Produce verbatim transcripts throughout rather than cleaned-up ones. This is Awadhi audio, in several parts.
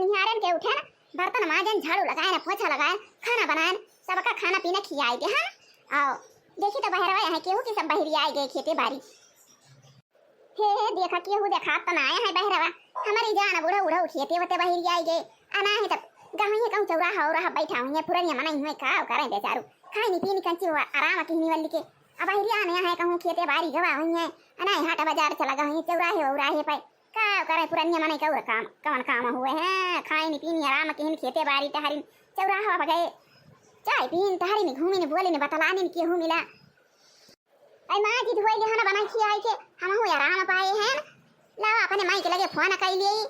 निहारन के उठेन, बर्तन माजन, झाड़ू लगाएन, पोछा लगाएन, खाना बनाएन, सबका खाना पीना खियाए देहन। आओ, देखी तो बहरवा यहाँ केहू की सब बहरी आए गए खेते बारी। हे, हे, देखा केहू देखात तो ना आया है बहरवा। हमारी जान बूढ़ा उढ़ा खेते वते बहरी आए गए। आ ना है तब गहइया कहूँ चौराहा उराहा बैठा हुई है, पुरनिया मनई हुए का करें बेचारू। खाइनी पीनी कंची हुआ आराम किहनी वल्ली के। अब बहरी आने है कहूँ खेते बारी गवा हुई है। आ ना है हाट बाजार चला गई है चौराहे उराहे पे। का करे पुरनिया मनई का और काम, कवन काम हुए हैं? खाइन पीन आराम किहिन खेते बारी टहरिन चौराहा पर गए। चाय पीन टहरिन घूमिन बोलिन बतलानिन केहू मिला। ऐ माँ जी धोई लिहाना बनाई खियाई के हमहू आराम पाए हैं। लावा अपने माई के लगे फोन कई लिए,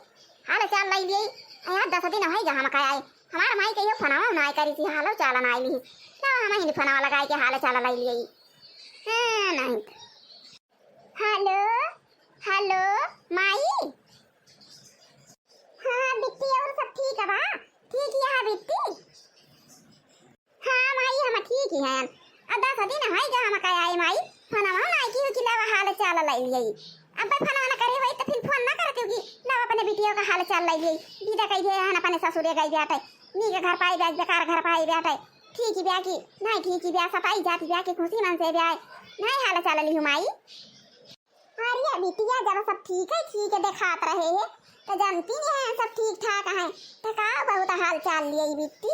हाल चाल लई लिए। ऐ आज दस दिन होई गा हम का आए, हमार माई के यो फोनवा ना करी थी, हालो चाल ना ली। लावा हम ही फोनवा लगाई के हाल चाल लई लिए। हाँ, नहीं। हेलो, हेलो, माई। हाँ, बिट्टी, और सब ठीक है बा? ठीक है बिट्टी। हाँ, माई, हम ठीक ही हैं। अब दस दिन है जो हम का आए, माई। फोनवा ना की कि लावा हाल चाल लई लिए। अब फोनवा ना करे होई तो फिर फोन ना करते कि लावा अपने बिटिया का हाल चाल लई लिए। विदा कई दे हन अपने ससुरे गई बाटे। नीक घर पाई ब्याज, बेकार घर पाई बाटे। ठीक ही ब्या की, नहीं ठीक ही ब्या, सताई जाती ब्या की खुशी मन से ब्या। नहीं हाल चाल लिहू माई। अरे बिटिया, जब सब ठीक है, ठीक है देखात रहे है, तो जानती नहीं है सब ठीक ठाक है, तो का बहुत हाल चाल लिए बिट्टी।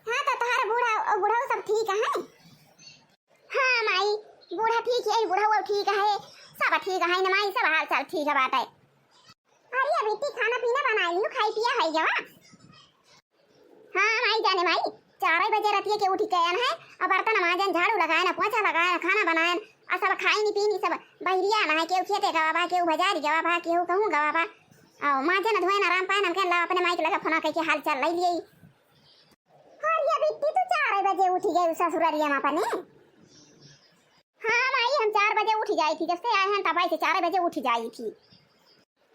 हाँ, तो तोहर बूढ़ा, बूढ़ा सब ठीक है? हाँ माई, बूढ़ा ठीक है, बूढ़ा ठीक है, सब ठीक है न माई, सब हाल चाल ठीक है बाटे। अरे बिट्टी, खाना पीना बनाई लिहू, खाई पिया है जवा? हाँ माई जाने माई, चार बजे रतिया के उठी के आन है, अब बर्तन माजन, झाड़ू लगाएन, पोछा लगाएन, खाना बनाएन, आ सब खाइनी पीनी सब बहरिया ना है, केहू खेते गवा बा, केहू बाजारी गवा बा, केहू कहूँ गवा बा। आओ माजन धोएन आराम पाएन, हम कहन ला अपने माई के लगे फोन करके हाल चाल लई लिए। अरे बिट्टी, तू चार बजे उठी गई ससुररिया में अपने? हाँ माई, हम चार बजे उठी जाई थी, जब से आए हैं तब से चार बजे उठी जाई थी।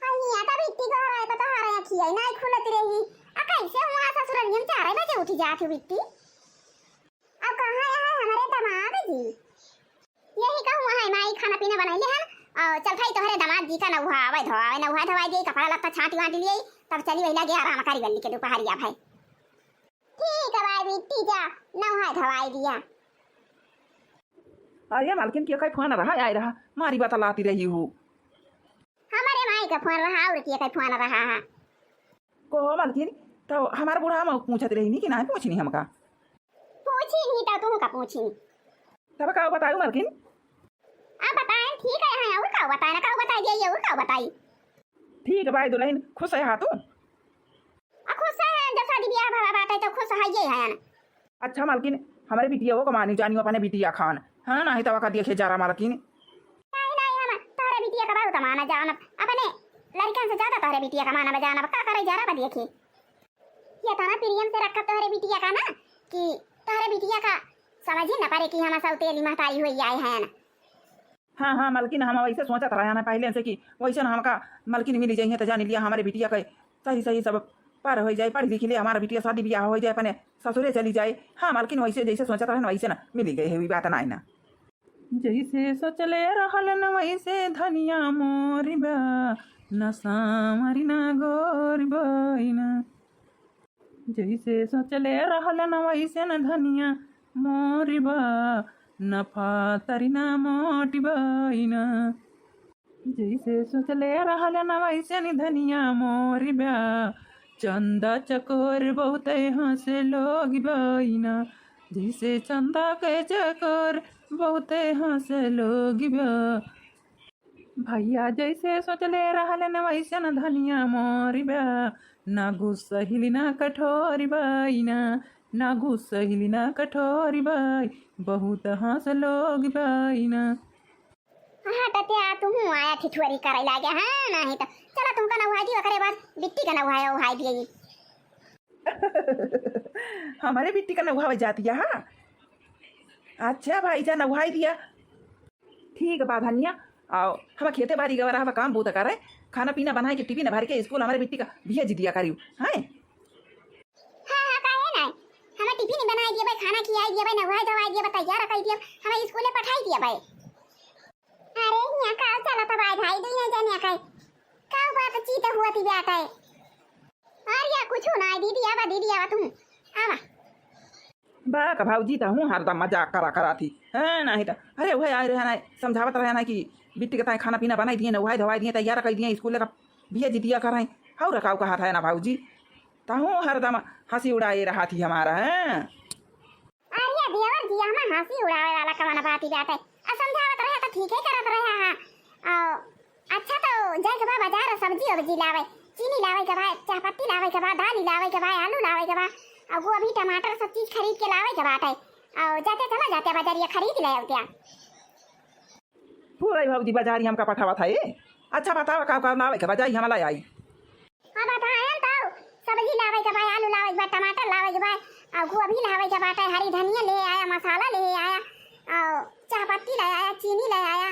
अइया, तब इतनी गहराई पर तोहरे अखिया ही नाई खुलत रही। आ कैसे हुआ ससुररिया में चार बजे उठी जात हो बिट्टी? अब कहाँ है हमारे दामाद जी? यही कहूँ है माई, खाना पीना बनाई ले हन, और चल थाई तोहरे दामाद जी का नउहावे धोआवे, नउहा धोआई दे, कपड़ा लत्ता छांटी वांटी लिए, तब चली वही लगे आराम करी वल्ली के दोपहरिया भाई। ठीक है भाई बिट्टी, जा नउहा धोआई दिया। अरे मालकिन, के कई फोन रहा, आए रहा, मारी बतलाती रही हूँ। हमारे माई का फोन रहा और के कई फोन रहा है। कहो मालकिन, तो हमार बूढ़ा हम पूछत रही नी कि नहीं पूछनी हमका? पूछी नहीं तो तुमका पूछी। तब का बताऊ मालकिन? आप बताएं, ठीक है, हाँ, और का बताएं, ना का बताई दिया, ये और का बताई? ठीक है भाई दुल्हन, खुश है हाँ तू? आ, खुश है, जब शादी ब्याह भवा बाटे तो खुश है ये है ना। अच्छा मालकिन, हमारे बिटिया को कमानी जानियो अपने बिटिया खान, हाँ, नहीं तो का देखे जरा मालकिन। नहीं, नहीं, हम तोहरे बिटिया का बहुत माना जानब, अपने लड़कन से ज्यादा तोहरे बिटिया का मानब जानब, का करे जरा बा देखे। ये तना प्रेम से रखब तोहरे बिटिया का ना कि तोहरे बिटिया का समझ ही न पड़े कि हम सौतेली महतारी हुई आए हैं ना। हाँ, हाँ, मलकिन, हम वैसे सोचत रहे ना पहले से कि वैसे ना हमका मलकिन मिली जाइए तो जान लिया हमारे बिटिया के सही, सही सब पार हो जाए, पढ़ लिख ले हमारा बिटिया, शादी ब्याह हो जाए, अपने ससुरे चली जाए। हाँ, मलकिन, वैसे जैसे सोचत रहे ना वैसे ना मिली गए, हुई बात ना है ना। जैसे सोचले रहल न वैसे धनिया मोरी बा, न सामरी न गोरी बाई ना। जैसे सोचले रहल न वैसे न धनिया मोरी बा, न फातरी न मोटी बाई ना। जैसे सोचले रहल न वैसे न धनिया मोरी बा, चंदा चकोर बहुते हंसे लोग बाई ना। जैसे चंदा के चकोर बहुते हंसे लोग बा। भैया जैसे सोचले रहल न वैसे न धनिया मोरी बा, ना गुस्सहिली ना कठोरी बाई ना, ना गुस्सहिली ना कठोरी बाई, बहुत हंस लोग बाई ना। हट त्या, तुहूँ आया ठिठुअरी करे लागे, हाँ, नहीं तो चला तुमका नउहाई दी, ओकरे बाद बिट्टी का नउहाई, उहाई दिए। हमारे बिट्टी का नउहावे जाती है, हाँ? अच्छा भाई जा नउहाई दिया। ठीक बा धनिया, आओ, हम खेते बारी गवा रहा, काम बूता करे, खाना पीना बनाए के टिफिन भर के स्कूल हमारे बिट्टी का भेज दिया करियो, हैं? हाँ, हाँ, काहे नाय? हमें टिफिन बनाए दिए भाई, खाना खियाए दिए भाई, नहवाए धोवाए दिए भाई, तैयार कर दिए, हमें स्कूल में पठाई दिए भाई। अरे, यहाँ का चला था भाई, भाई, दुनिया जानिया का है। का बात चीत हुआ थी ब्याह का है? अरे, या दीदी आवा, दीदी आवा, तुम आवा। बा का भौजी, त हूँ हरदम मजाक करा करा थी। हाँ, नहीं त, अरे, वह आए रहे ना, समझावत रहे ना कि बिट्टी के ताई खाना पीना बनाई दिए ना, उहाई धवाई दिए, तैयार कर दिए, स्कूल का भेज दिया करें। और काऊ कहा था ना भौजी, त हूँ हरदम हँसी उड़ाए रहा थी हमारा, हाँ। अरे देवर जी, हमा हँसी उड़ावे वाला कवन बात ही बाटे? आ समझावत रहे त ठीक ही करत रहे, हाँ। आ, अच्छा, तो जाए के बा बाजार, सब्जी उब्जी लावे, चीनी लावे के बा, चाह पत्ती लावे के बा, दाल लावे के बा, आलू लावे के बा, और गोभी, टमाटर, सब चीज खरीद के लावे के बाटे। और जाते चला जाते बाजारिया खरीद ले आते। पूरा ही भौजी बाजारी हमका पठावा था ये। अच्छा बतावा, का का लावे के बा, जाई हम ला आई। हाँ, बताएन तो, सब्जी लावे के बा, आलू लावे के बा, टमाटर लावे के बा, और गोभी लावे के बाटे, हरी धनिया ले आया, मसाला ले आया, और चाह पत्ती ले आया, चीनी ले आया,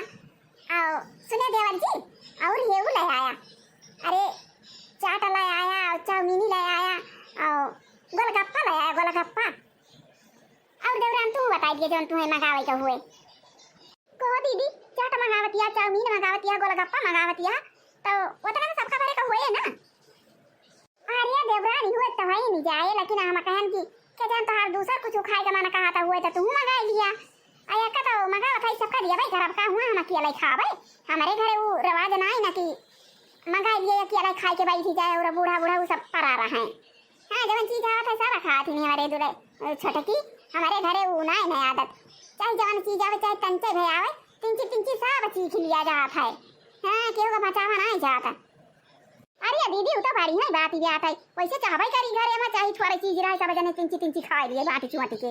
और सुने देवर जी, और हेऊ ले आया, अरे, चाट ले आया, और चाउमीन ले आया, और गोलगप्पा ले आया, गोलगप्पा। और देवरान, तू बताई दिए जौन तुम्हें मंगावे के हुए। कहो दीदी, चाट मंगावतिया, चाउमीन मंगावतिया, गोलगप्पा मंगावतिया, तो उतना में सबका भरे का हुए ना। अरे देवरानी, हुए तो है नहीं जाए, लेकिन हम कहन कि के जान तोहार दूसर कुछ खाए के मन कहा था हुए तो तू मंगा लिया। आ एक तो मंगावत है सबका दिया भाई, घर का हुआ हम अकेले खावे। हमारे घरे वो रिवाज ना है ना कि मंगा लिए अकेले खाए के बैठी जाए और बूढ़ा बूढ़ा वो सब परा रहे। हाँ, जवन चीज आवत है, सब खात ही नहीं हमारे दुले, अ, छोटकी, हमारे घरे उ ना है, नहीं आदत। चाहे जवन चीज आवे, चाहे तंचे भे आवे, तिंची तिंची सब चीज लिया जात है। हाँ, केहू का बचावा नहीं जात। अरे दीदी, उ तो बड़ी है बात ही बात है। वैसे चाहबे करी घरे में, चाहे थोड़े चीज रहे, सब जने तिंची तिंची खाए लिए बाटी चुआटी के।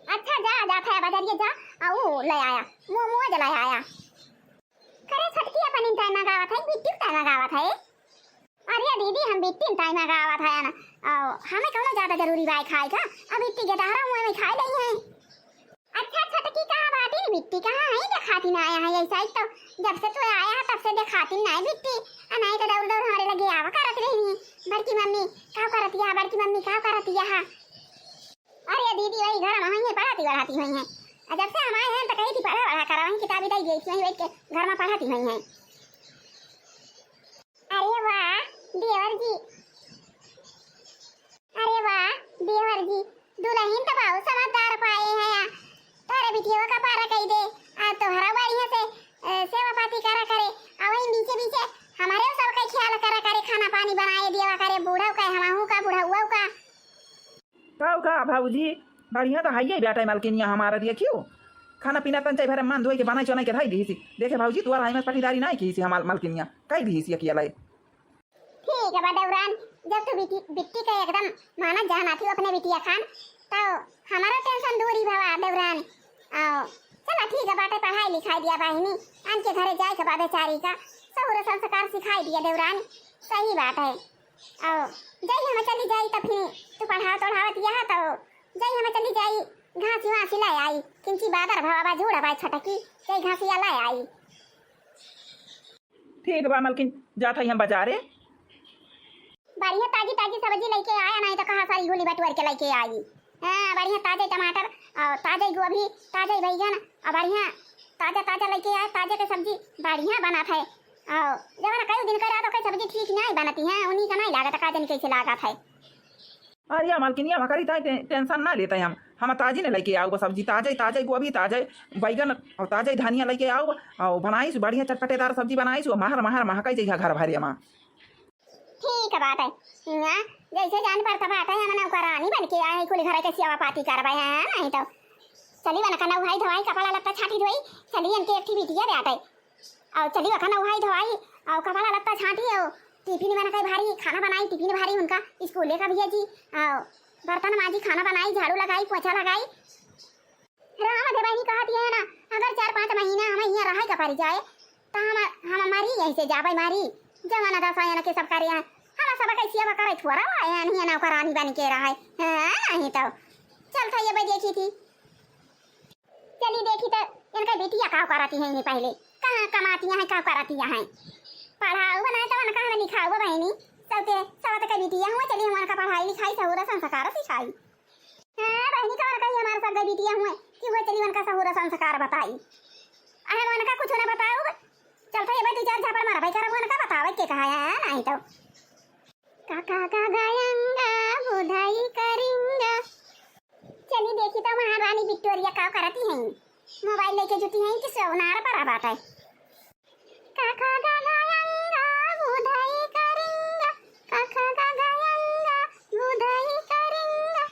अच्छा, जा, जात है बाजारिए जा, आ उ ले आया, मोमोज ले आया। करे छोटकी अपन इन टाइम मंगावत है, बिट्टी टाइम मंगावत है। अरे दीदी, हम बिट्टी टाइम मंगावत है ना, और हमें कौनो ज्यादा जरूरी बाय खाए का, अब बिट्टी के दहरा हुए में खाए नहीं है। अच्छा छोटकी, कहाँ बाटी बिट्टी, कहाँ है? देखाती ना आया है ऐसा ही तो, जब से तू आया है तब से देखाती ना है बिट्टी। आ नहीं तो दौड़ दौड़ हमारे लगे आवा करत रही, बड़की मम्मी का करत यहाँ, बड़की मम्मी का करत यहाँ। अरे दीदी, वही घर में हुई है, पढ़ाती वढ़ाती हुई है। और जब से हम आए हैं तो कही थी पढ़ा वढ़ा करा, वही किताबी दई गई थी, वही बैठ के घर में पढ़ाती हुई है। अरे वाह देवर जी, अरे वाह देवर जी, दुलहिन तो बहुत समझदार पाए हैं। तोहरे बिटिया का पारा कही दे, आ तोहरा बढ़िया से, अ, सेवा पाती करा करे, आ वही बीचे बीचे हमारे सब का ख्याल करा करे, खाना पानी बनाए दिया करे, बूढ़ा का, हमहू का, बुढ़ौआ का। का, का भौजी, बढ़िया तो हइये बाटे मलकिनिया हमारा, देखियो, खाना पीना तंचे भरे मान धोई के बनाई चोनाई के धई दीसी। देखे भौजी, तोहर हाई में पटीदारी नाई कीसी हमार मलकिनिया, कई दीसी अकेले। ठीक है बा देवरान, जब तू बिट्टी, बिट्टी के एकदम मानत जाना थी अपने बिटिया खान, तो हमारा टेंशन दूरी भवा देवरान। आओ, चला ठीक है बाटे, पढ़ाई लिखाई दिया बहिनी, आन के घरे जाए के बाद बेचारी का सहूर संस्कार सिखाई दिया देवरान। सही बात है। आओ, जाई हम चली जाई, तब फिर तू पढ़ावत ओढ़ावत यहाँ तो जाई हम चली जाई, घासी वासी लाई आई, किंची बादर भवा बा, झूड़ा बा छटकी, जाई घासिया लाई आई। ठीक बा मलकिन, जात हई हम बाजारे। बढ़िया ताजी ताजी सब्जी लइके आया, नहीं तो कहाँ सारी गुली बटुअर के लइके आई। हाँ, बढ़िया ताजे टमाटर और ताजे गोभी, ताजे बैगन और बढ़िया ताजा ताजा लइके आए, ताजे के सब्जी बढ़िया बनत है। और जब ना कई दिन करा तो कई सब्जी ठीक नहीं बनती है, उन्हीं का नहीं लागत, का जन कैसे लागत है। अरे मलकिनिया, मकरी ताई टे-, टेंशन ना लेते हम, हम ताजी ने लइके आउब सब्जी, ताजे ताजे गोभी, ताजे बैगन और ताजे धनिया लइके आउब और बनाइस बढ़िया चटपटेदार सब्जी बनाइस, वो महर महर महकाई जइहा घर भरे मा। ठीक बात है। हाँ, जैसे जान पड़ता बात है, हम नौकरानी बन के आए, कुल घर के सेवा पाती करबे हैं, नहीं तो चली बन का नहाई धोई, कपड़ा लत्ता छाटी धोई, चली इनके एक ठे बिटिया बाटे। और चली ओखा नहाई धोई, और कपड़ा लत्ता छाटी, और टिफिन बना के भारी, खाना बनाई, टिफिन भारी उनका स्कूले का भेजी, और बर्तन माजी, खाना बनाई, झाड़ू लगाई, पोछा लगाई। राम दे बहिनी कहत ये ना, अगर चार पाँच महीना हम यहाँ रहे का पड़ जाए, तो हम, हम मरी यहीं से जाबे मरी। जमाना दसा यहाँ के सब करे हैं, हम सब कैसे अब करे थोड़ा लाए हैं, नहीं नौकरानी बन के रहे। हाँ, नहीं तो चल था ये भाई देखी थी। चली देखी तो इनका बिटिया का करती है, ये पहले कहाँ कमाती है, का करती है, पढ़ाओ बनाए तो उनका हमें लिखाओ बहिनी, सबके सब तक बिटिया हुआ, चली हम उनका पढ़ाई लिखाई सहूर संस्कार सिखाई। हाँ बहिनी, कौन कही हमारे सब बिटिया हुए कि हुए चली उनका सहूर संस्कार बताई। अरे उनका कुछ ना बताओ, चल तो ये भाई दो चार झापड़ मार भाई, कर उनका बतावे के कहा है, नहीं तो। काका का गायन नहीं देखी तो महारानी विक्टोरिया का करती हैं, मोबाइल लेके जुटी हैं कि सोनार पर बात है। काका गागा अंगा बुधाई करिंगा, काका गागा अंगा बुधाई करिंगा।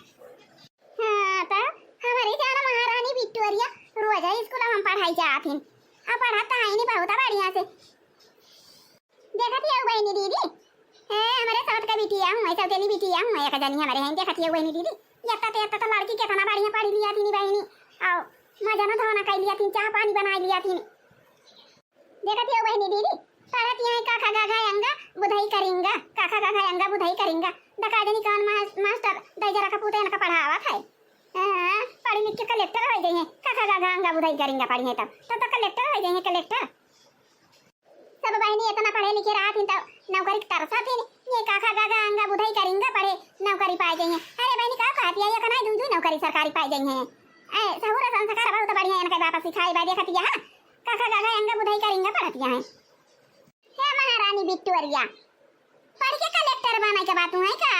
हाँ, तो हमारी जान महारानी विक्टोरिया रोज है स्कूल में पढ़ाई जात हिन। अब पढ़त तो है नहीं बहुत बढ़िया से। देखत हियउ बहिनी दीदी, ए, हमरे सौत का बिटिया हूँ, सौतेली बिटिया हूँ, एक जनी हमरे हैं, देखत हियउ बहिनी दीदी, यत्ता ते यत्ता तो लड़की केतना बढ़िया पढ़ी लिया थीन बहिनी, अउ मजा न धोना कइ लिया थीन, चाह पानी बनाइ लिया थीन। देखत हियउ बहिनी दीदी, पढ़त हियउ काखा गाघा अंगा बुधई करिंगा, काखा गाघा अंगा बुधई करिंगा, डका जनी कौन मास-, मास्टर दैजरा का पूते इनका पढ़ावत है। हाँ, पढ़ी लिख के कलेक्टर होइ जइहैं, काखा गाघा अंगा बुधई करिंगा पढ़ी है तब, तब तो कलेक्टर होइ जइहैं, कलेक्टर। सब बहिनी एतना पढ़े लिखे रहत हिन तउ नौकरी के तरसत हिन। ये काखा गाघा अंगा बुधई करिंगा पढ़े नौकरी पाए जइहैं। अरे बहिनी का कहत हिया, एक नाई दुई दुई नौकरी सरकारी पाए जइहैं। ए, सहूर संस्कार बहुत बढ़िया इनके बापा सिखाई बा, देखत हिया, हाँ? काखा गाघा अंगा बुधई करिंगा पढ़त हिया हैं। हे महारानी विक्टोरिया, पढ़ के कलेक्टर बने के बात है का?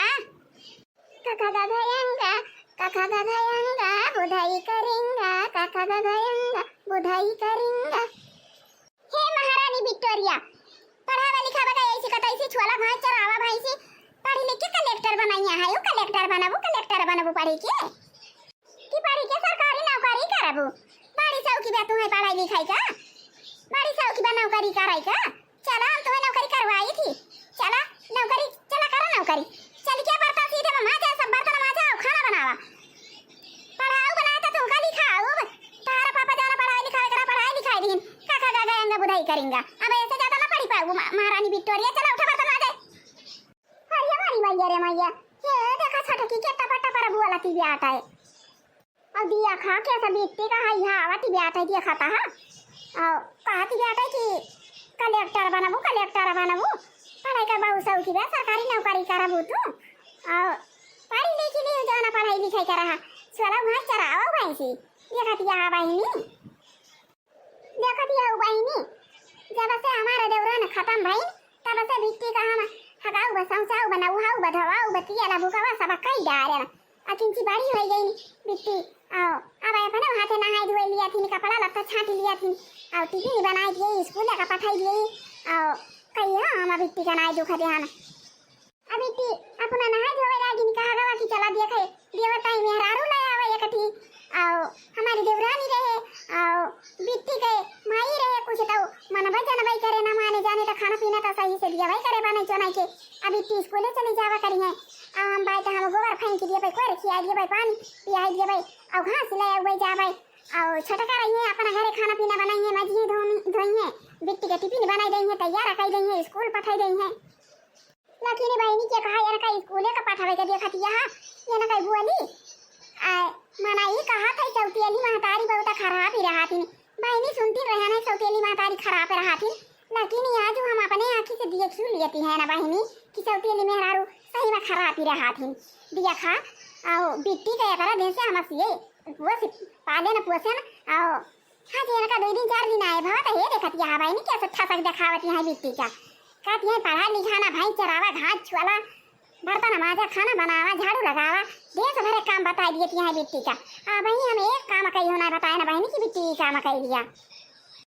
काखा गाघा अंगा, काखा गाघा अंगा बुधई करिंगा, काखा गाघा अंगा बुधई करिंगा। हे महारानी विक्टोरिया, पढ़ावा लिखावा का ऐसी का तैसी, छोला भैंस चरावा भैंसी, पढ़ी लिख के कलेक्टर बनइया है, उ कलेक्टर बनबू, कलेक्टर बनबू पढ़ी के। कि पढ़ी के सरकारी नौकरी करबू। बड़ी सौखी बा तुहैं पढ़ाई लिखाई का, बड़ी सौखी बा नौकरी कराई का। चला हम तुहैं नौकरी करवाई थी, चला नौकरी, चला करा नौकरी। चल के बर्तन सीधे में माजा, सब बर्तन माजा अउ खाना बनावा। पढ़ाऊ बनाए तो तुमका लिखाऊ। तारा पापा जाना पढ़ाई लिखाई करा, पढ़ाई लिखाई दीन। काखा गाघा अंगा बुधई करिंगा। अब ऐसे ज्यादा ना पढ़ी पाऊ मा-, महारानी विक्टोरिया, चला उठा बर्तन माजे। अरे हमारी मैया रे मैया, ये देखा छोटकी के टपा टपा रे बुआ लाती बियात है। अउ दिया खा के सब बिट्टी का है, यहाँ आवत बियात है, दिया खाता है। अउ कहत बियात है कि कलेक्टर बनबू, कलेक्टर बनबू। पढ़ाई का बहुत सौखी बा, सरकारी नौकरी करबू तू। अउ पढ़ी लिखी ली, जाना पढ़ाई लिखाई करा है। छोला भैंस चरावा भैंसी, देखत हिया बहिनी। देखत हियउ बहिनी, जब से हमार देवरान खतम भइन, तब से बिट्टी का हम हगाऊ बा, सौंचाऊ बा, नउहाऊ बा, धवाऊ बा, तिया ला भुकावा सब कई डारेन। अकिंची बड़ी होइ गइन बिट्टी, अउ अब अपने हाथे नहाई धोई लिया थीन, कपड़ा लत्ता छाँटी लिया थीन, अउ टिफिन बनाई दिए, स्कूल का पठाई दिए, अउ कहियो हम बिट्टी का नाई दुख देहन। अ बिट्टी अपना नहाई धोवे लागिन, कहा गवा कि चला देखे, देवर ताई मेहरारू ले आवे एक ठी, अउ हमारी देवरानी रहे, अउ बिट्टी के माई रहे, कुछ तउ मनबे जनबे करे, ना माने जाने तो खाना पीना तो सही से दिया भाई करे, बने चोनाई के। अ बिट्टी स्कूले चली जावा करिहैं, अउ हम बाई तो हम गोबर फेंक दिए भाई, कोई खिया दिए भाई, पानी पिया दिए भाई, अउ घास ले आवे जावे, अउ छोटका रहिए अपना घरे खाना पीना बनाइए, मजिए धोनी धोइए, बिट्टी के टिफिन बनाई देइए, तैयार कर देइए, स्कूल पठाई देइए। लेकिन बहिनी के कहा, इनका स्कूले का पठावे के देखत हिया, इनका बोली, आ, मना ई कहत है, सौतेली महतारी बहुत खराब ही रहत हिन। बहिनी सुनती रहे ना, सौतेली महतारी खराब रहत हिन, लेकिन ये आज हम अपने आँखी से देखियो लेती है ना बहिनी, कि सौतेली मेहरारू सही में खराब ही रहत हिन। दिया खा, अउ बिट्टी के एकरा दिन से हम सिए, वो सि-, पाले न पोसे न, अउ हाँ जी, इनका दुई दिन चार दिन आए भवा, तो हे देखत हिया बहिनी, कैसे ठसक देखावत हिया बिट्टी का। कहत हिया, पढ़ा लिखा ना भाई, चरावा घास छुअला, बर्तन माजा, खाना बनावा, झाड़ू लगावा, देश भरे काम बताई दिए हिया बिट्टी का। आ बहिनी, हम एक काम कहियो ना बताए ना बहिनी कि बिट्टी ई काम कइ लिया।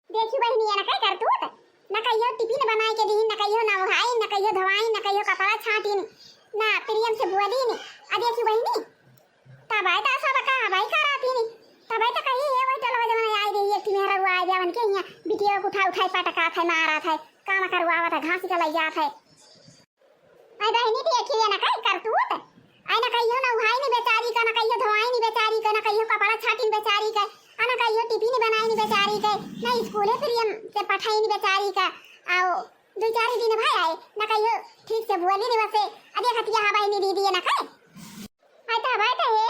देखी बहिनी, ये ना कई करतूत, ना कहियो टिफिन बनाई के दीन, ना कहियो नहाई, ना कहियो धोवाई, ना कहियो कपड़ा छाँटीन, ना प्रेम से बोलीन। आ देखी बहिनी, तबै त सब का हवाई करातीन। तबै त कही, "हे वही टोलवा जवन आई रही, एक ठे मेहररुआ आई जावन के हियाँ बिटिया के उठा उठाई पटकात है, मारत है, काम करवावत है, घास के लई जात है।" आई बहिनी देखी ये ना कई करतूत। आई ना कहियो नहाई नी बेचारी का, ना कहियो धोवाई नी बेचारी का, ना कहियो कपड़ा छाँटी नी बेचारी का, आ ना कहियो टिफिन बनाई नी बेचारी का, ना स्कूले प्रेम से पठाई नी बेचारी का। आओ, दुई चार दिन भाई आए, ना कहियो ठीक से बोली नी बसे। आ देखत हिया बहिनी दीदी ये ना कई। आई तो, भाई तो हे,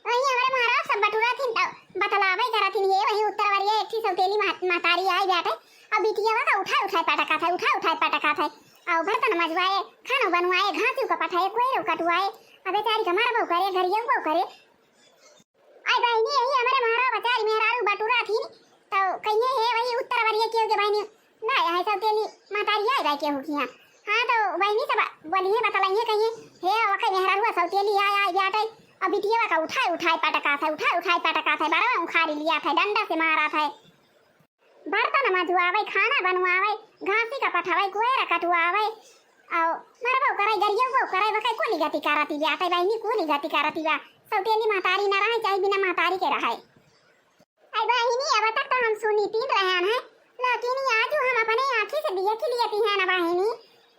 वही हमरे महाराज सब बटुरा थिन तो बतलावे करा थिन, हे वही उत्तर वाली एक ठे सौतेली मह-, महतारी आई बाटे, अब बिटिया का उठाए उठाए पटका था, उठाए उठाए पटका था, और बर्तन मजवाए, खाना बनवाए, घासी का पठाए, कोयरो कटवाए, अब बेचारी का मारबो करे, गरियबो करे। आई बहिनी, यही हमरे महाराज बेचारी मेहरारू बटुरा थिन, तो कहिए हे वही उत्तर वाली केहू के बहिनी, ना, यहाँ सौतेली महतारी आए बा केहू किहाँ। हाँ, तो बहिनी सब बोलिए, बतलाइए, कहिए, "हे, ओके मेहरारुआ सौतेली आए, आए बाटे, अब बिटिया का उठाए उठाए पटकात है, उठाए उठाए पटकात है, बरवा उखाड़ी लियात है, डंडा से मारात है। बर्तन मजुआवे, खाना बनवावे, घासी का पठावे, कुएरा कटवावे, और मरबो करे, गरियबो करे, वकै कुली गति करती बा, आटे बहिनी कुली गति करती बा। सौतेली महतारी न रहे, चाहे बिना महतारी के रहे। आई बहिनी, अब तक तो हम सुनी तीन रहन है, लेकिन आज हम अपने आँखी से देख लियत ही है ना बहिनी,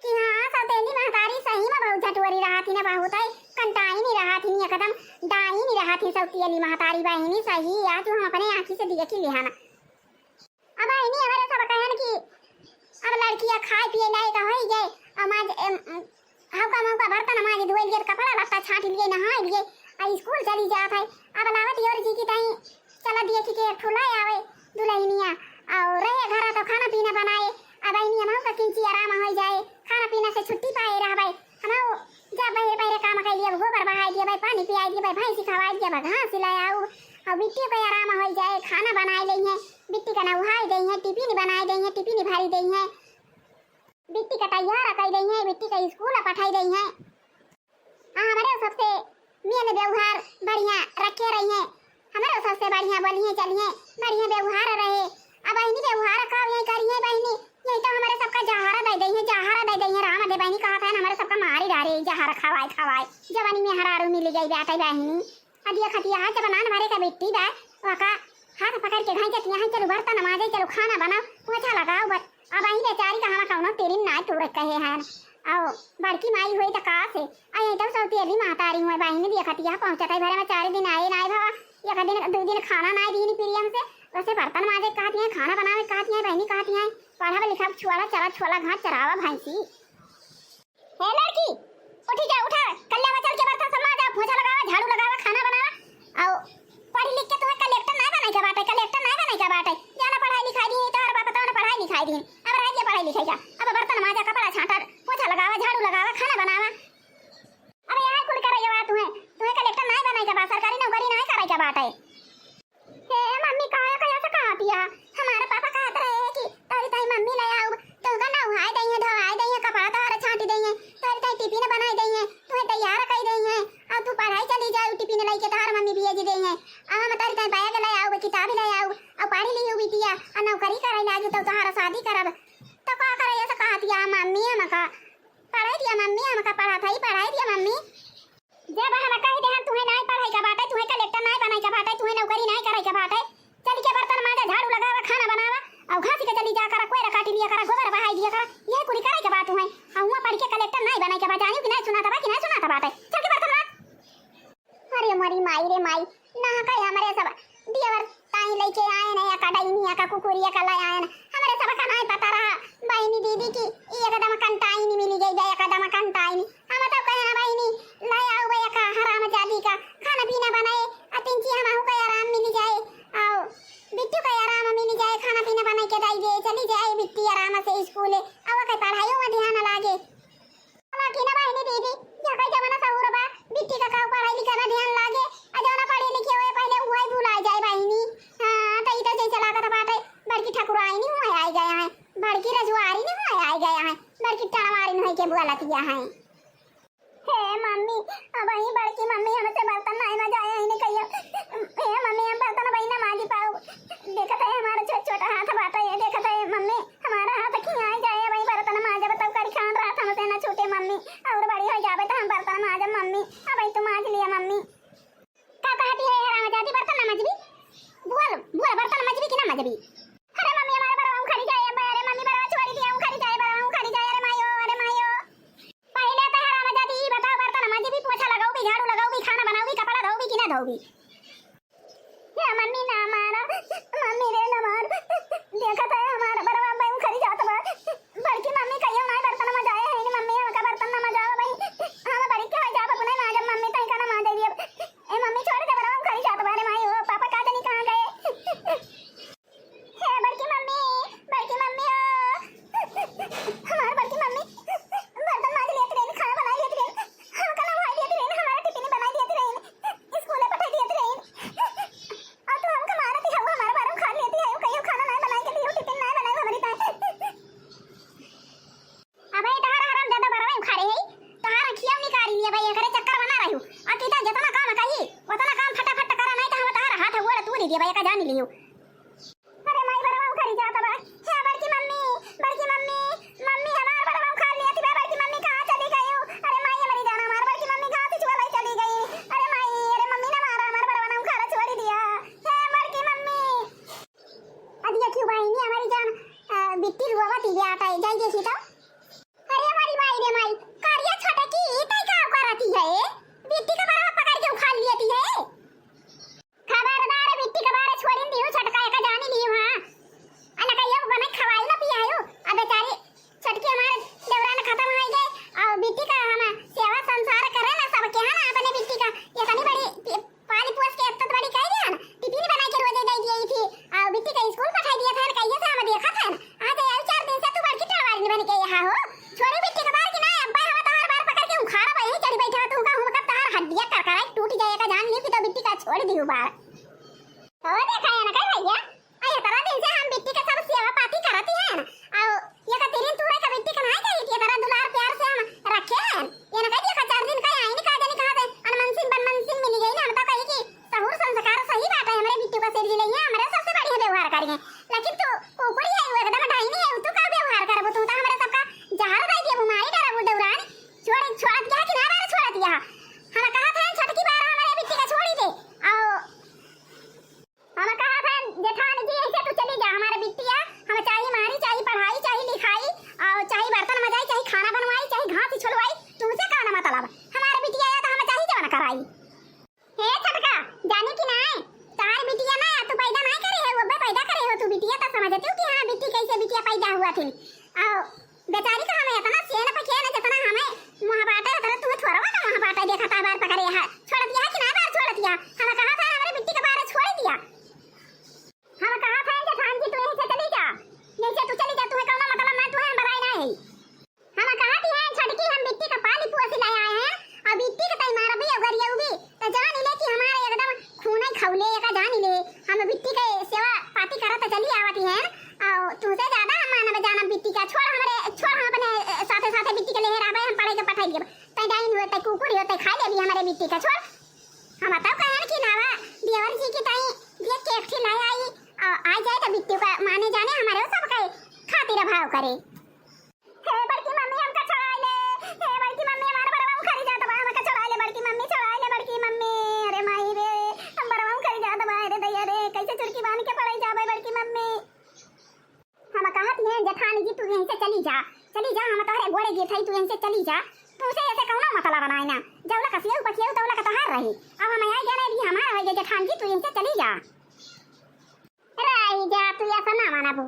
कि हाँ, सौतेली महतारी सही में बहुत झटोरी रहत ही ना, बहुत है, कंटाई नहीं रहत ही, एकदम डाई नहीं रहत ही सौतेली महतारी बहिनी, सही आज हम अपने आँखी से देख लिया ना। अब बहिनी, हमरे सब कहन कि अब लड़किया खाए पिए लायक होई गए, अब माज, एम, हौका मौका बर्तन माज धोए लिए, कपड़ा लत्ता छाट लिए, नहाए लिए, आ स्कूल चली जात है। अब लावत योर जी की ताई चला दिए कि के एक ठो लाए आवे दुल्हनिया, और रहे घर तो खाना पीना बनाए। अब बहिनी, हम का किंची आराम हो जाए, खाना पीना से छुट्टी पाए रहबे। हम जब बहिरे बहिरे काम कर लिए, गोबर बहाए दिए भाई, पानी पियाए दिए भाई, भैंसी खवाए दिए भाई, घास लाए आऊ, और बिट्टी को आराम हो जाए, खाना बनाए लेइहैं, बिट्टी का नहाए देइहैं, टिफिन बनाए देइहैं, टिफिन भरी देइहैं, बिट्टी का तैयार कर देइहैं, बिट्टी का स्कूल पठाई देइहैं। आ, हमरे सबसे मेल व्यवहार बढ़िया रखे रहिहैं, हमरे सबसे बढ़िया बोलिहैं चलिहैं, बढ़िया व्यवहार रहे। अब बहिनी व्यवहार का यही करिहैं बहिनी, यही तो हमरे सबका जहर दे देइहैं, जहर दे देइहैं, राम दे बहिनी कहत है ना, हमरे सबका मारी डारे जहर खवाए खवाए। जवानी में हरारू मिल गई बाटे बहिनी। अब ये खतिया है, जब नान भरे का बेटी बा, वका हाथ पकड़ के घाई जतिया है, चलो बर्तन माजे, चलो खाना बनाओ, पोछा लगाओ, बस। अब अही बेचारी का हमा कौनो तेरी नाय तोड़ कहे हैं। आओ, बड़की माई हुई त का से? आ ये तो सौतेली महतारी हुए बहिनी, देखतिया पहुँचत है घरे में चार दिन आए नाय भवा, एक दिन दो दिन खाना नाय दीनी प्रियम से, वैसे बर्तन माजे कहती हैं, खाना बनावे कहती हैं, बहिनी कहती हैं, पढ़ब लिखब छुआला, चरा छुआला घास चरावा भैंसी। हे लड़की, उठी जा, उठा, कल्यावा चल के बर्तन सब माजा, पोछा लगावा, झाड़ू लगावा, खाना बनावा। आओ, पढ़ी लिख के तुम्हें कलेक्टर नाय बनाई का बाटे, कलेक्टर नाय बनाई का बाटे। जाना पढ़ाई लिखाई दी, तोहर बाप तो ना पढ़ाई लिखाई दी। अब रह गया पढ़ाई लिखाई का, अब बर्तन माजा, कपड़ा छांटा, पोछा लगावा, झाड़ू लगावा, खाना बनावा। अब यार कुल करे के बा तुम्हें, तुम्हें कलेक्टर नाय बनाई का बा, सरकारी नौकरी नाय करे का बाटे। हे मम्मी, काहे का ऐसा कहत हिया? हमारे पापा कहत रहे कि तोरी ताई मम्मी ले आउब, तुमका नहाए देइहैं, धोआए देइहैं, कपड़ा तोहरा छांटी देइहैं, तोरी ताई टिफिन बनाए देइहैं, तुहे तैयार कई देइहैं, और तू पढ़ाई चली जाऊ, टिफिन लेके तोहर मम्मी भेज देइहैं। अब हम तोरी ताई बैग ले आउब, किताब ले आउब, और पढ़ी लिहू बिटिया, और नौकरी करे लागी, तो तोहरा शादी करब। तो का करे ऐसा कहत हिया मम्मी हमका? पढ़ाई दिया मम्मी, हमका पढ़ात है, पढ़ाई दिया मम्मी। जब हम कह दे हम तुहे नाय पढ़ाई का बाटे, तुहे कलेक्टर नाय बनाई का बाटे, तुहे नौकरी नाय करे का बाटे, चल के बर्तन माजा, झाड़ू लगावा, खाना बनावा, और घासी के चली जा करा, कोयरा काटी लिया करा, गोबर बहाई दिया करा, यह कुली करे के बात हुए। और हुआ पढ़ के कलेक्टर नाय बनाई के बात, जानियो कि नाय सुनाता बा, कि नाय सुनाता बाटे, चल के बर्तन माज। अरे मोरी माई रे माई, ना कहे हमरे सब दियवर ताई लेके आए न, या का डैनी, या का कुकुरिया का ले आए न, हमरे सब का नाय पता रहा बहिनी दीदी की, ई एकदम कंटाइनी मिली गई बा, एकदम कंटाइनी। हम तो कहे ना बहिनी, ले आओ बे का हराम जादी का खाना पीना बनाए, आ तिनची हमहू का आराम मिली जाए, आओ बिट्टू का आराम मिली जाए, खाना पीना बनाए के दाई दे, चली जाए बिट्टी आराम से स्कूले, अब के पढ़ाइयों में ध्यान लागे। हालांकि ना बहिनी दीदी, जगह जमाना सहूर बा, बिट्टी का काऊ पढ़ाई लिखा में ध्यान लागे, आ जौना पढ़े लिखे हुए पहले उहै भुलाए जाए बहिनी। हाँ, तो ई तो जैसे लागत बाटे, बड़की ठकुराइनी हुए आए गया है, बड़की रजवारिनी हुए आए गया है, बड़की टणवारिन हुए के बुआ लतिया है। हे मम्मी, अब ही बड़की मम्मी हमसे बर्तन नहीं मजाए, ही नहीं कहियो। हे मम्मी, हम बर्तन वही ना माजी पाऊ। देखत है हमारा छोट छोट हाथ बाटे, ये देखत है मम्मी, हमारा हाथ खियाई जाए, अब ही बर्तन माजब तब करी खान रात हमसे ना छूटे मम्मी, और बड़ी हो जावे तो हम बर्तन माजब मम्मी, अब ही तू माज लिया मम्मी। का कहती है हरामजादी, बर्तन ना मजबी? बोल, बोल, बर्तन मजबी कि ना मजबी? अरे मम्मी, हमारा बरवा उखड़ी जाए, अबे, अरे मम्मी, बरवा छोड़ी दिया, उखड़ी जाए, बरवा उखड़ी जाए, अरे मायो, अरे मायो। पहले तो हरामजादी ई बताओ, बर्तन मजबी, पोछा लगाउबी, झाड़ू लगाउबी, खाना बनाउबी, कपड़ा धोउबी कि ना धोउबी? हे मम्मी ना मारा, मम्मी रे ना मार। देखत है हमारा बरवा भाई उखरी जात बा। बड़की मम्मी कहियो ना बर्तन मजाए है, मम्मी हमका बर्तन ना मजावा भाई। हम बड़ी के हो जाब अपने माजब मम्मी तई का ना माजे दियब। ए मम्मी छोड़ दे बरवा उखरी जात बा रे माई हो, पापा का जानी कहाँ गए। हे बड़की मम्मी, बड़की मम्मी ओ। हमार बड़की मम्मी बर्तन माज लेत रही, खाना बना लेत रही, हमका नहाई लेत रही, हमारा टिफिन बना लेत रही, स्कूल पठा लेत रही। और तू हमका मारत ही हऊ, हमारा बारम खा लेत ही हऊ, कहियो खाना ना बनाई के दियो, टिफिन ना बनाई हमरी ताई। अबे तोहार हराम ज्यादा बरवा उखाड़े है, तोहार अखिया निकारी लिया भाई, एकरे चक्कर बना रही हूँ। और कितना जितना काम है, कहीं ये भाई का जान लियो। अरे माई, बरवा उखरी जात बा। हे बड़की मम्मी, बड़की मम्मी, मम्मी हमार बरवा उखाड़ लिया थी, बड़की मम्मी कहाँ चली गई हो? अरे माई, हमारी जान, हमार बड़की मम्मी कहाँ से छुआ लाई चली गई? अरे माई, अरे मम्मी ना मारा, हमार बरवा ना उखाड़ा छोड़ दिया। हे बड़की मम्मी। अदिया क्यों बहिनी हमारी जान, अ, बिट्टी रुआवत ही जाता है, जाई देखी तो। अरे हमारी माई रे माई, करिया छोटकी, ई तई का करती है? बिट्टी का बरवा पकड़ के उखाड़ लेती है। खबरदार बिट्टी का बारे छोड़िन दियो, छोटका एका जानी लियो, हाँ। अन कहियो बने खवाई ना पियायो। अब बेचारी छोटकी हमारे देवरान खत्म हो गए, और बिट्टी का हम सेवा संसार करे ना सब के, है ना, अपने बिट्टी का इतनी बड़ी पि-, पाली पोस के इतना बड़ी कह दिया ना, टिफिन बना के रोजे दे दिए थी, और बिट्टी का स्कूल पठाई दिया था, कहिए से हम देखा था ना, आज आयो चार दिन से तू बड़की टवारिन बन के यहाँ हो। छोड़ी बिट्टी का बार की ना, अब्बा हम तोहार बार पकड़ के उखाड़ा, वहीं चढ़ी बैठा तू का, हम कब तोहार हड्डियाँ करकराई टूट जाए का जान ली कि तो बिट्टी का छोड़ दी बार। ओ देखा है ना कह भैया, अरे तरह दिन से हम बिट्टी का सब सेवा पाती करती है ना, और ये का तेरी तू का बिट्टी का नहीं कही कि तरह दुलार प्यार से हम रखे हैं। ये ना कह दिया का चार दिन का आई नहीं, का जाने कहाँ से अनमन सिंह बनमन सिंह मिल गई ना, हम तो कही कि सहूर संस्कार सही बात है, हमरे बिट्टू का सिर जिले हैं, हमरे सबसे बढ़िया व्यवहार करेंगे। लेकिन तू कुकुरी है, वो एकदम डाइनी है, तू का व्यवहार करबो? तू तो हमरे सबका जहर दे दिया, वो मारी डरा वो दौरान। छोड़, छोड़ दिया कि ना बार छोड़ दिया? हम कहा था छोटकी बार हमारे बिट्टी का छोड़ी दे। आओ, हम कहा था जेठान जी ऐसे तू चली जा, हमारे बिट्टिया, हम चाहे मारी, चाहे पढ़ाई, चाहे लिखाई, और चाहे बर्तन मजाई, चाहे खाना बनवाई, चाहे घास ही छुलवाई, तुमसे का ना मतलब? हमारे बिट्टिया आया तो हम चाहे जवन कराई। हे छोटका, जानी कि नाय? तोहार बिटिया ना तू पैदा नाय करे हो, अब्बे पैदा करे हो तू बिटिया, त समझते हो कि हाँ बिट्टी कैसे बिटिया पैदा हुआ थी। आओ, बेचारी का हमें इतना सेन पकिया ना जितना हमें मुँह बाटे, उतना तुम्हें थोड़वा का मुँह बाटे देखा था बार पकड़े है। छोड़ दिया है कि ना बार छोड़ दिया? हम कहा था हमरे बिट्टी के बार छोड़ दिया। हम कहा था जेठान जी तू यहीं से चली जा, यहीं से तू चली जा, तुम्हें कौनो मतलब ना, तुम्हें हम बधाई ना है। हम कहत हैं छोटकी हम बिट्टी का पाली पोसी ले आए हैं, और बिट्टी के तई मारबी और गरियौबी, तो जान ले कि हमारे एकदम खूने खौले का जान ले। हम बिट्टी के सेवा पाती करत चली आवत हैं, और तुमसे ज्यादा हम मानब जानब बिट्टी का। छोड़ हमरे, छोड़ हम अपने, अ, साथे साथे बिट्टी के लेहे रहबे, हम पढ़े के पठाई देब। तई डाइन हो, तई कुकुर हो, तई खा लेबी हमरे बिट्टी का, छोड़। हम तब कहन कि नावा देवर जी की तई देख के एक ठे ले आई, आ, आ जाए तो बिट्टी का माने जाने हमारे सब के खातिर भाव करे। हे बड़की मम्मी, हमका छोड़ाई ले। हे बड़की मम्मी, हमार बरवा उखरी जात बा, हमका छोड़ाई ले बड़की मम्मी, छोड़ाई ले बड़की मम्मी। अरे माई रे, हम बरवा उखरी जात बा, अरे दैया रे, कैसे चुरकी बांध के पड़ाई जाबे बड़की मम्मी। हम कहत हैं जेठानी जी तू यहीं से चली जा, चली जा, हम तोहरे गोड़े गिरत हई, तू यहीं से चली जा। तू से ऐसे कौनो मतलब बनाए ना, जौला का सेव पखियौ तौला का तोहार रही। अब हम आई गए अभी हमार हो गए जेठान जी तू यहीं से चली जा। रही जा, तू ऐसा ना मानबू।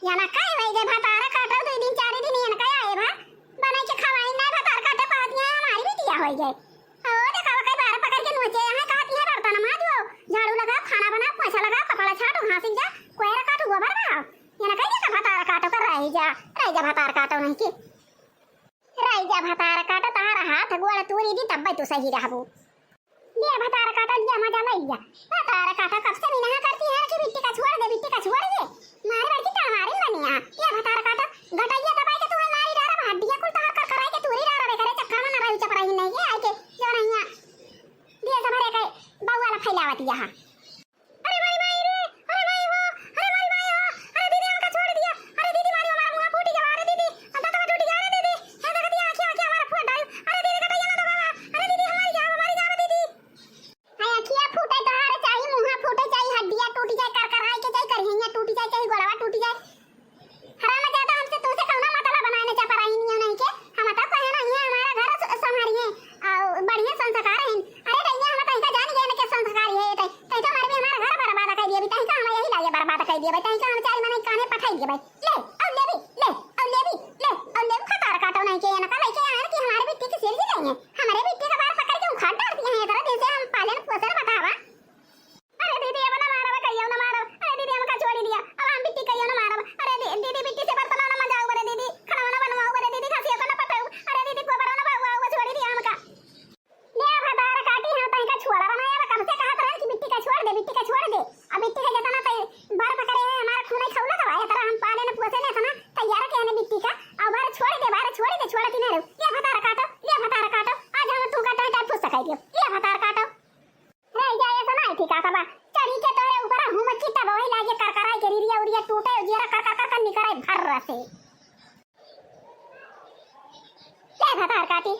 या ना काहे वही जे भतार काटो दुई दिन चार दिन, या ना काहे आए भा? बनाई के खवाई ना भतार काटे पात ना हमारी बिटिया होई गए। ओ देखा वो कई बार पकड़ के नोचे, यहाँ कहती है बर्तन माजो, झाड़ू लगाओ, खाना बनाओ, पोछा लगाओ, कपड़ा छाटो, घास जा, कोयरा काटो, गोबर बहाओ। या ना कह दे भतार काटो कर रही जा, रही जा भतार काटो नहीं की। रही जा भतार काटो, तहार हाथ गोड़ तूरी दी तब्बे तू सही रहबू। लिया भतार काटा, लिया मजा ले लिया। भतार काटा कब से मिनहा करती है कि बिट्टी का छोड़ दे, बिट्टी का छोड़ दे। मारे बड़की तलवारी बनिया। लिया भतार काटा, गटैया दबाई के तुम्हें मारी डारा, हड्डियाँ कुल तहार कर कराई के तूरी डारा रे करे, चक्का में ना रही चपराई नहीं के आई के जो नहीं है। दिए तुम्हारे के बउआ ला फैलावत यहाँ। अरे माई, माई रे, अरे माई हो, अरे माई, माई हो, अरे दीदी हमका छोड़ दिया, अरे दीदी मारी हमारा मुँह फूट गया, अरे दीदी, दांत में टूट गया, अरे दीदी, हे देख दिया, आँखिया, आँखिया हमारा फूट डाल, अरे दीदी कटैया ना दबावा, अरे दीदी हमारी जान दीदी। हाय अँखिया फूटे तोहार, चाहे मुँह फूटे, चाहे हड्डियाँ टूट जाए, कर कर आई के चाहे करिहैया टूट जाए, चाहे गोड़वा टूट जाए। हराम ज्यादा हमसे तुमसे कौनो मतलब बनाए न चाह रही नहीं, नहीं के हम तो कहे ना ये हमारा घर स-, संभारिए और बढ़िया संस्कार हैं। अरे भैया हम तनिका जान गए न के संस्कार ये तै तै तो हमारे भी हमारा घर बर्बाद कर दिए, तै तो हम यही लागे बर्बाद कर दिए, तै तो हम चार मने काने पठाई दिए भाई। ले, अब ले भी, ले, अब ले भी, ले, अब ले भी खतार काटो नहीं के ना कल के आन कि हमारे बिट्टी के सिर जी नहीं है, हमारे बिट्टी का बार पकड़ के उखाड़ डालती हैं, इतना दिन से हम पालन पोषण बतावा। अरे दीदी, अब ना मारब, कहियो ना मारब। अरे दीदी, हमका छोड़ी दिया, अब हम बिट्टी कहियो ना मारब। अरे दी-, दीदी, बिट्टी से बर्तन ना मजाऊ, अरे दीदी, खाना ना बनवाऊ, अरे दीदी, घासिया को ना पटाऊ, अरे दीदी, गोबर ना बहाऊ, छोड़ी दिया हमका। ले भतार काटी, हम तनिका छोड़ा बनाया, अब कब से कहत रहन कि बिट्टी का छोड़ दे, बिट्टी का छोड़ दे। अब बिट्टी का जितना तै बर्फ करे है, हमारा खून खौला तो है, इतना हम पाले न पोसे न, इतना तैयार के हने बिट्टी का, अब बार छोड़ दे, बार छोड़ दे, छोड़ती नहीं रहू। ले भतार काटो, ले भतार काटो, आज हम तुमका टाइम टाइम फुस सकाई दियो। ले भतार काटो। रह जाए तो नहीं ठीक है, सब चढ़ी के तो अब वही लागे करकराए के रिरिया उरिया टूटे, जियरा कर कर कर कर निकरे भर से। ले भतार काटी,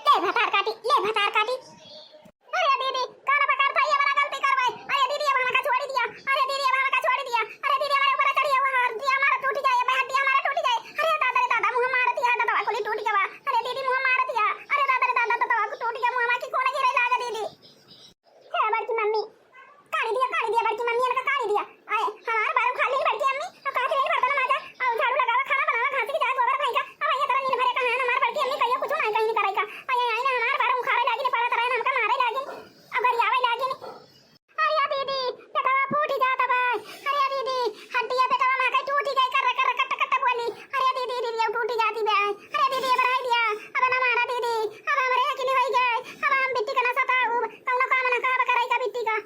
ले भतार काटी, ले भतार काटी। अरे दीदी, कौन प्रकार था ये वाला गलती करवाई? अरे दीदी, अब हमका छोड़ी दिया। अरे दीदी, अब हमका छोड़ी दिया। अरे दीदी, हमारे ऊपर चढ़ी हुआ हड्डी हमारा टूट जाए, मैं हड्डी हमारा टूट जाए। अरे दादा रे दादा, मुँह मार दिया, दादा कुली टूट गवा। अरे दीदी, मुँह मार दिया। अरे दादा रे दादा, दादा टूट गया, मुँह की कोना गिरे लागा दीदी। हे बड़की मम्मी, काढ़ी दिया, काढ़ी दिया बड़की मम्मी, इनका काढ़ी दिया। आए, हमार बारू खा ली बड़की अम्मी, अब कहा के नहीं बर्तन माजा, और झाड़ू लगावा, खाना बनावा, घास की जा, गोबर फेंका, अब ये तरह नींद भरे कहाँ है, हमार बड़की अम्मी कहियो कुछ ना कहीं नहीं करेगा। और ये आई ना हमार बारू उखाड़े लागी, पड़ा तरह हमका मारे लागी, अब गरियावे लागी। अरे दीदी, पेटवा फूट जात बा। अरे दीदी, हड्डिया पेटवा में के टूटी गई, कर कर कट कट बोली। अरे दीदी, दीदी, अब टूटी जाती बा। अरे दीदी, अब रह दिया, अब ना मारा दीदी, अब हमरे हकीनी होई गए, अब हम बिट्टी का ना सताऊ, कौनो काम ना कहब करे का बिट्टी का।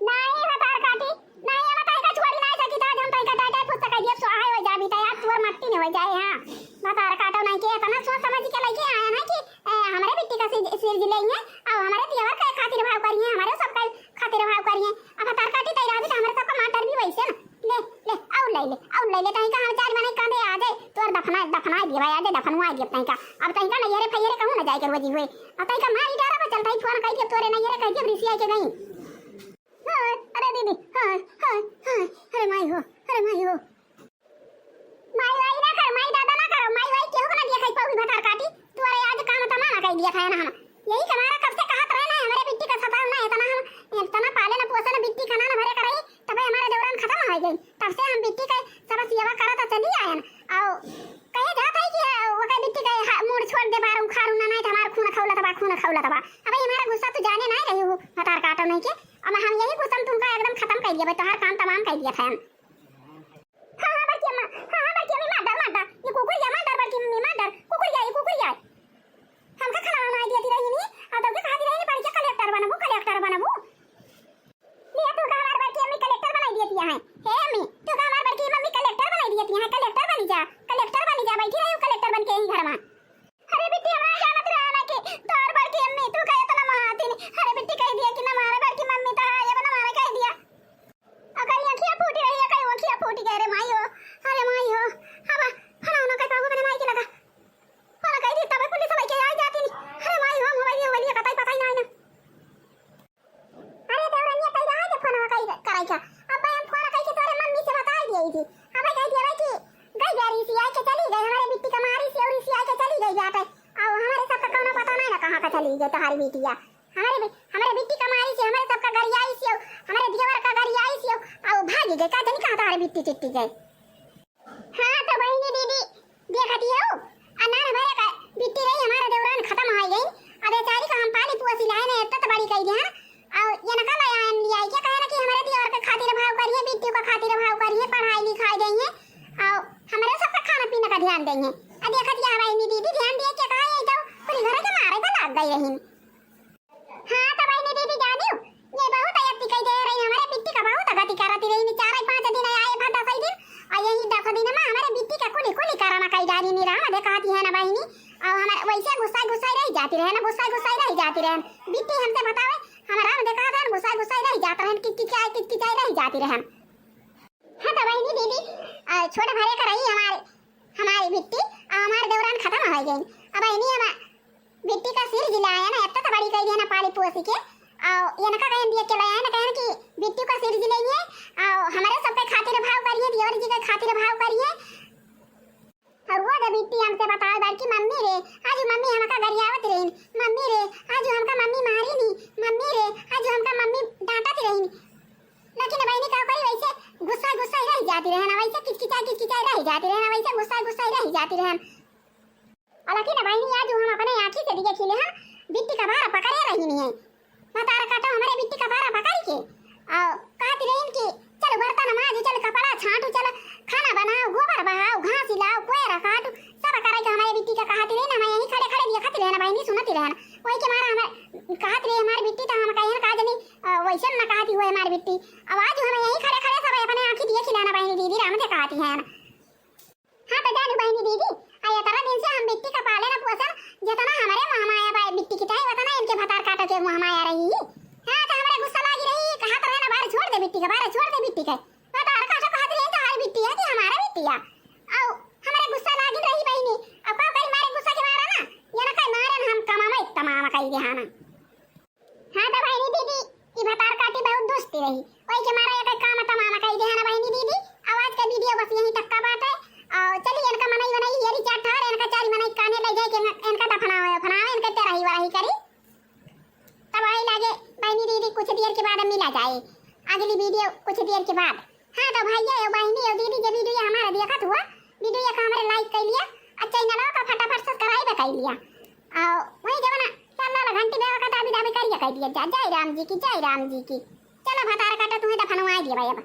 नहीं, भतार काटी, नहीं, हम तनिका छोड़ी नहीं सकी था, हम तनिका डांटे फुस सका दिया, स्वाहा हो जा बेटा, यार, तुअर मट्टी नहीं हो जाए, हाँ। भतार काटो नहीं के, इतना सोच समझ के लेके आया ना कि, ए, हमारे बिट्टी का सिर, सिर जिले हैं, और हमारे देवर का खातिर भाव करिए, हमारे सब का खातिर भाव करिए। अब भतार काटी तैयार भी तो हमारे सबका मार डर भी वैसे ना। ले, ले, और ले ले, और ले ले, तनिका हम चार मने कांदे आ जाए, तोर दफना, दफना दिए भाई, आ जाए, दफनवा दिए तनिका। अब तनिका नैहरे फैहरे कहूँ ना जाए के रोजी हुए। अब तनिका मारी डारा बचल, तई फोन कह दिए तोरे नैहरे, कह दिए रिसिया के नहीं। हाँ, अरे दीदी, हाँ, हाँ, हाँ, अरे माई हो, अरे माई हो। माई वाई ना कर, माई दादा ना करो, माई वाई केहू को ना दिया खाई पाऊगी भतार काटी। तोरे आज काम तमाम ना कर दिया था ना हम। यही के मारा कब से कहत रहे ना, हमारे बिट्टी का सताओ ना, इतना हम, इतना पाले ना पोसे ना, बिट्टी खाना ना भरे कराई, तबे हमारे देवरान खत्म हो गई। तब से हम बिट्टी का सब सेवा करत चली आयन। और कहे जात है कि ओके बिट्टी का हा-, मूड़ छोड़ दे बारू खारू ना, नहीं तो हमार खून खौलत बा, खून खौलत बा। अब हमारा गुस्सा तू जाने ना रही हो, भतार काटो नहीं के। अब हम यही गुस्सा में तुमका एकदम खत्म कर दिया, तोहार काम तमाम कर दिया था हम। हाँ, हाँ, बड़की अम्मा, हाँ, हाँ, बड़की अम्मी, मार डार, मार डार। ये कुकुरिया, मार डार, बड़की अम्मी, मार डार। कुकुरिया, ये कुकुरिया। हमका खाना बनाई दिया थी रही नी, और तब के कहा थी रही नी, पढ़ के कलेक्टर बनबू, कलेक्टर बनबू। लिया, तू का हमार बड़की अम्मी कलेक्टर बनाई दिया थी यहाँ। हे अम्मी, तू का हमार बड़की मम्मी कलेक्टर बनाई दिया थी यहाँ, कलेक्टर बनी जा, कलेक्टर बनी जा, बैठी रही हूँ कलेक्टर बन के यही घर में। अरे बिट्टी, हमरा जानत रहा ना कि तोर बड़की अम्मी, तू का इतना महातिन। अरे बिट्टी, कह दिया कि ना मारे बड़की मम्मी, तो हाँ, ये ना मारे, कह दिया। ओकरी अखिया फूटी रही, ओकरी अखिया फूटी गए रे माई हो। अरे माई हो, अब खाना उना कह पाऊँ अपने माई के लगा। फोन कह दी तब पुलिस वाले के आ जाती। अरे माई हो, मोबाइल, मोबाइल कतई पता ही ना है ना। अरे देवरनिया, तई रहा के फोन कई कराई का। अब हम फोन कई के तोरे मम्मी से बताई दिए थी। अब कह दिया कि गई जा रही सी आई के चली गई, हमारे बिट्टी का मारी सी और सी आई के चली गई जाते। अब हमारे सब का कौनो पता नहीं ना कहाँ का चली गई तुम्हारी बिटिया। हमारे बि-, हमारे बिट्टी का मारी से, हमारे सबका गरियाई से, हमारे दियवर का गरियाई से, और भागी गए, का जानी कहाँ तुम्हारे बिट्टी चिट्टी गए। हाँ, तो बहिनी दीदी, देखती हो, अनार भरे का बिट्टी रही, हमारे देवरान खत्म हो गई। अब बेचारी का हम पाली पोसी लाए ने, इतना तो बड़ी कही दी, हाँ। और ये नका ले आए, ले आई, क्या कहे ना कि हमारे दियवर के खातिर भाव करिए, बिट्टी का खातिर भाव करिए, पढ़ाई लिखाई देंगे, और हमारे सबका खाना पीना का ध्यान देंगे। अब देखती है बहिनी दीदी, ध्यान दिए, क्या कहा, ये तो पूरी घर के मारे का लाग गई रही। हाँ, तो बहिनी दीदी जानियो, ये बहुत अयत्ती कई दे रही, हमारे बिट्टी का बहुत गति करती रही, चार पाँच दिन आए, भर दस दिन, और यही दस दिन में हमारे बिट्टी का कुली कुली करना कई डाली नी राम, देखा दी है ना बहिनी, और हमारे वैसे गुस्सा गुस्सा रह जाती रहे ना, गुस्सा गुस्सा रह जाती रहे, बिट्टी हमसे बतावे, हमारा हम देखा था गुस्सा गुस्सा रह जाता रहे, किचकिचाए किचकिचाए रह जाती रहे। हाँ, तो बहिनी दीदी, आ, छोट भरे का रही हमारे, हमारी बिट्टी, आ, हमारे दौरान खत्म हो गई। अब बहिनी हम बिट्टी का सिर जिलाया ना, इतना तो बड़ी कह दिया ना पाली पोसी के। आ, ये ना कहें दिया के लाया ना, कहें कि बिट्टी का सिर जिलेंगे, आ, हमारे सबके खातिर भाव करिए, दियोर जी के खातिर भाव करिए। और वो जब बिट्टी हमसे बताओ बड़की मम्मी रे, आज मम्मी हमका गरियावत रही, मम्मी रे, आज हमका मम्मी मारी नी, मम्मी रे, आज हमका मम्मी डांटत रही। लेकिन बहिनी का करी, वैसे गुस्सा गुस्सा ही रह जाती रहे ना, वैसे किचकिचा किचकिचा रह जाती रहे ना, वैसे गुस्सा गुस्सा ही रह जाती रहे। और लेकिन बहिनी आज हम अपने आँखी से देखे खिले हम बिट्टी का बार पकड़े रही नहीं है। भतार काटो हमारे बिट्टी का बार पकड़ के और कहती रही कि चल बर्तन माज, चल कपड़ा छांटू, चल खाना बनाओ, गोबर बहाओ, घास लाओ, कोयरा काटू, सब करे के हमारे बिट्टी का कहती रही ना, हम यहीं खड़े खड़े देखती रहे ना बहिनी, सुनती रहे ना। वही के मारा हमारे कहती रही हमारी बिट्टी तो हम कहें का जनी, अ, वैसे ना कहती हुए हमारी बिट्टी। अब आज हम यहीं खड़े खड़े सब अपने आँखी देख लेना बहिनी दीदी राम से कहती है ना। हाँ तो जानू बहिनी दीदी, आ इतना दिन से हम बिट्टी का पाले ना पोसन, जितना हमारे मुँह माया बा बिट्टी की चाहे उतना इनके भतार काटो के मुँह माया रही। हाँ तो बिट्टी के बारे छोड़ दे, बिट्टी के। भतार काटा कहत रहे तो हमारी बिट्टी है कि हमारा बिट्टी है। आओ, हमारे गुस्सा लागिन रही बहिनी। अब का करी, मारे गुस्सा के मारा ना, ये ना कहे मारे ना हम कमामा एक तमामा कही देहाना। हाँ तो बहिनी दीदी, ई भतार काटी बहुत दोस्ती रही, वही के मारा एक काम तमामा कही देहाना बहिनी दीदी। अब आज का वीडियो बस यहीं तक का बात है। और चलिए इनका मनई बनाई, ये रिचार्ज ठार, इनका चारी मनई काने ले जाए के इनका दफनावे, फनावे, इनके तेरही वरही करी। तब आई लागे बहिनी दीदी, कुछ देर के बाद मिला जाए, अगली वीडियो कुछ देर के बाद। हाँ तो भैया, यो बहिनी, यो दीदी, जो वीडियो हमारा देखत हुआ, वीडियो का हमारे लाइक कर लिया, और चैनल का फटाफट सब्सक्राइब कर लिया। और वही जमाना चल रहा घंटी में का दाबी दाबी करिए कर दिया जा, जय राम जी की, जय राम जी की। चलो भतार काटा, तुम्हें दफनवा दिया भाई अब।